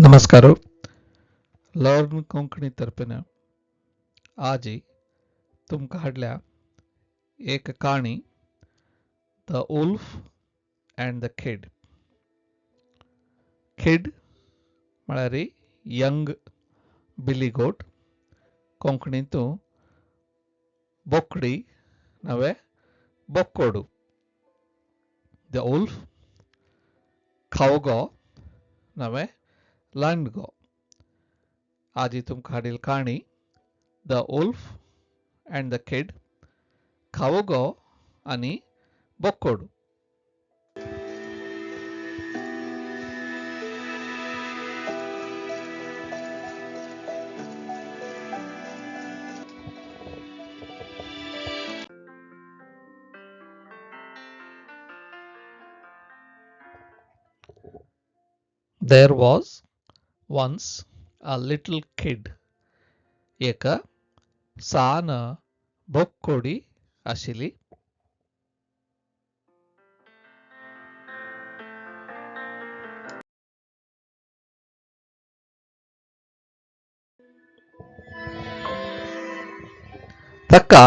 नमस्कार. लर्न कोंकणी तर्फेन आजी तुमकां हाडल्या एक काणी, the wolf and the kid. Kid म्हळ्यार यंग बिली गोट, कोंकणींतू बोकडी नवे बोक्कोडू. The wolf खावगो नवे लांडगो. आजी तुमकां हाडिल्ली काणी the wolf and the kid, खावगो आनी बोक्कोडू. There was once a little kid. एक सान बोक्कोडी आशिल्ली. ताका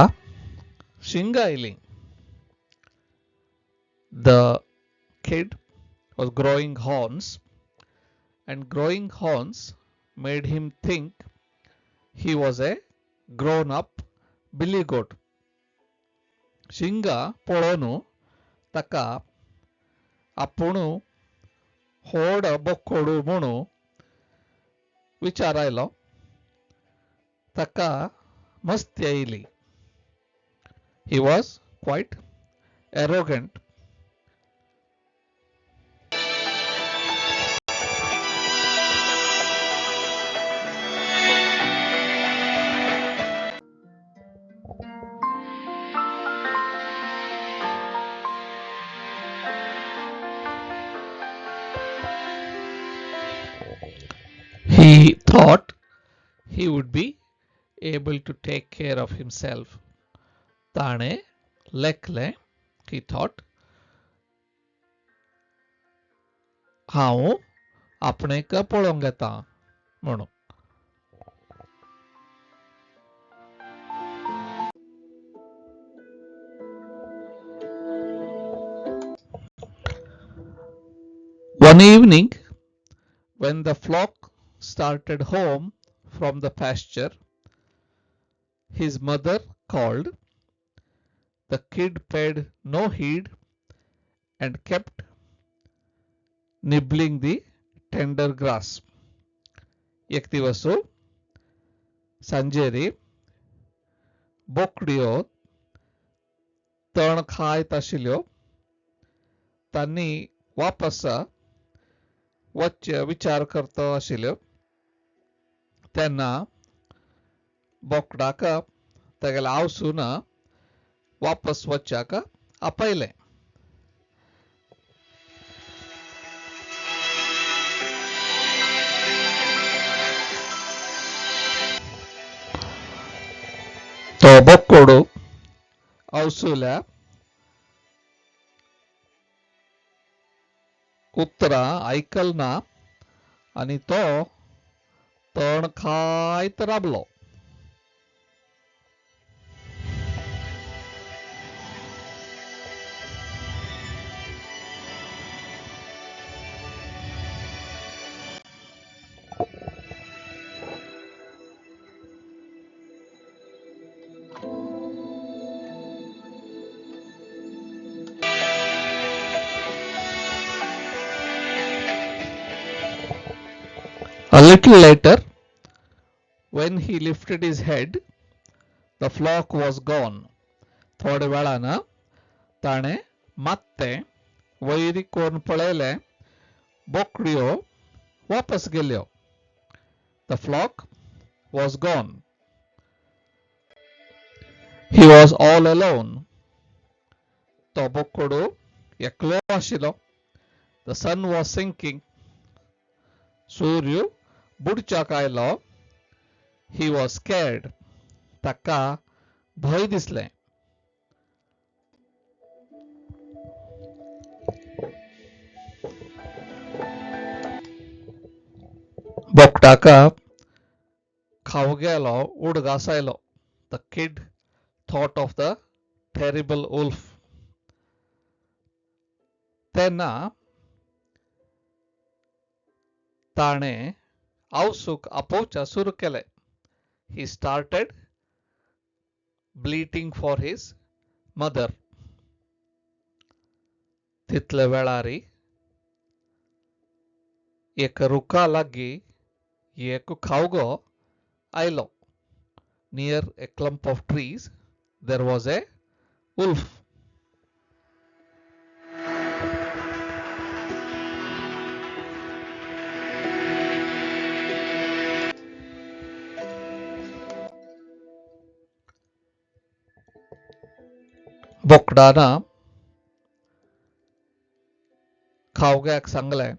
शिंगां आयलीं. The kid was growing horns, and growing horns made him think he was a grown-up billy goat. शिंगां पळोवन ताका आपूण व्हड बोक्कोडू म्हणून विचार आयलो. ताका मस्ती आयली. He was quite arrogant. He thought he would be able to take care of himself. ताणें लेखलें, he thought, हांव आपणेक पळोवंक येता म्हणून. One evening, when the flock started home from the pasture, his mother called. The kid paid no heed and kept nibbling the tender grass. एक दिवस सांजेरी बोकड्यो तण खायत आशिल्ल्यो. तांणी वापस वच्चे विचार करता आशिल्ल्यो. तेन्ना बोकडाक तागेल्या आवसून वापस वच्चाक आपयलें. तो बोक्कोडू आवसुल्या उतरां आयकल ना आनी तो तण खायत राबलो. A little later, when he lifted his head, the flock was gone. थोड्या वेळान ताणें मात्तें वयर करून पळयलें, बोकड्यो वापस गेल्यो. The flock was gone. He was all alone. तो बोकडो एकलो आशिल्लो. The sun was sinking. सूर्य बुडच्याक आयलो. He was scared. ताका भंय दिसलें. बोकडाक खावग्यालो उडगास आयलो. The kid thought of the terrible wolf. तेन्ना ताणें आवसूक आपोवच्या सुरू केलें. He started bleating for his mother. तितले वेळारी एक रुखा लागीं एक खावगो आयलो. Near a clump of trees there was a wolf. बोकडान खावग्याक सांगलें,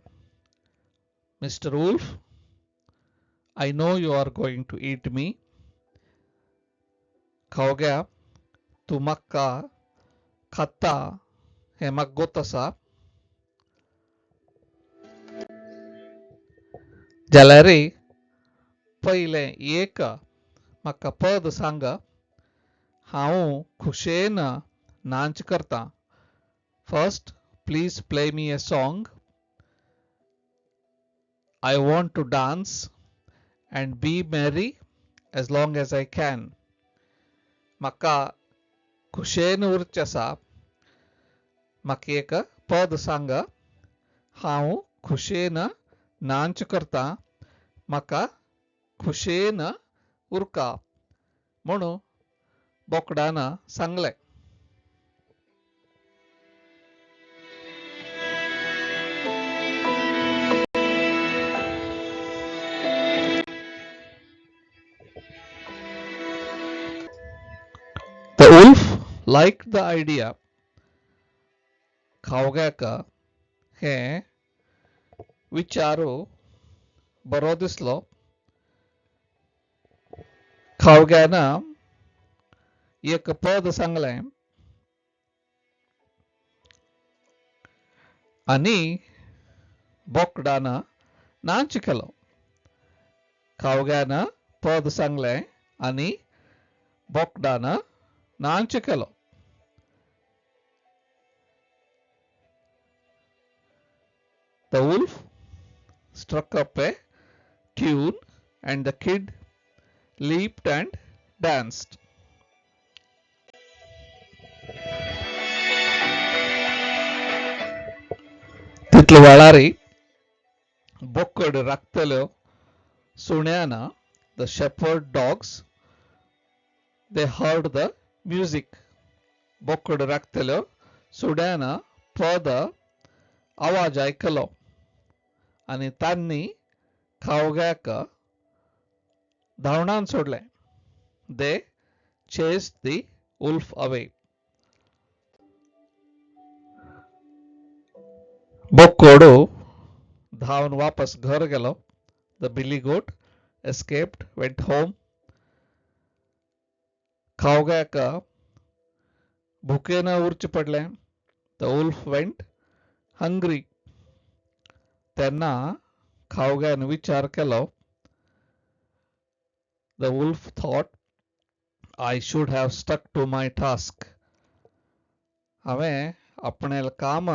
Mister Wolf, I know you are going to eat me. खावग्या, तूं म्हाका खाता हें म्हाका गोत आसा. जाल्यार पयलें एक म्हाका पद सांग, हांव खुशेन नाच करता. First please play me a song. I want to dance and be merry as long as I can. म्हाका खुशेन उरचें आसा, म्हाका एक पद सांग, हांव खुशेन नाच करता, म्हाका खुशेन उरका म्हणून बोकडान सांगलें. The wolf liked the idea. खावग्याक हें विचारू बरो दिसलो. खावग्यान एक पद सांगलें आनी बोकडान नाच केलो. खावग्यान पद सांगलें आनी बोकडान नाच केलो. The wolf struck up a tune and the kid leaped and danced. तितले वेळारी बोकड राखतल्यो सुण्यान, the shepherd dogs, they heard the music. बोकड राखतल्यो सुण्यान पद आवाज आयकलो आनी तांणी खावग्याक धांवणान सोडलें. They chased the wolf away. बोकोडो धांवन वापस घर गेलो. The billy goat escaped, went home. खावग्याक भुकेन उरचें पडलें. The wolf went hungry. तेन्ना खावग्यान विचार केलो. The wolf thought, I should have stuck to my task. हांवें आपणें काम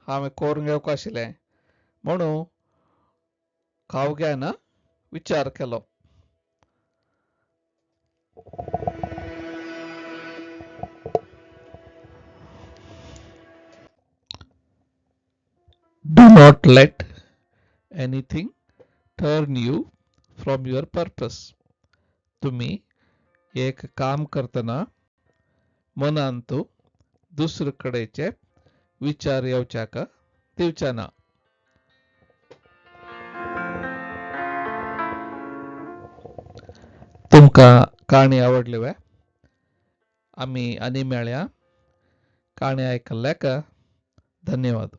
हांवें करून घेवंक आशिल्लें म्हणून खावग्यान विचार केलो. Do not let anything turn you from your purpose. तुम्ही एक काम करतना मनांत दुसरे कडेचे विचार येवच्याक दिवचे ना. तुमकां काणी आवडली वे? आमी आनी मेळया. काणी आयकल्ल्याक धन्यवाद.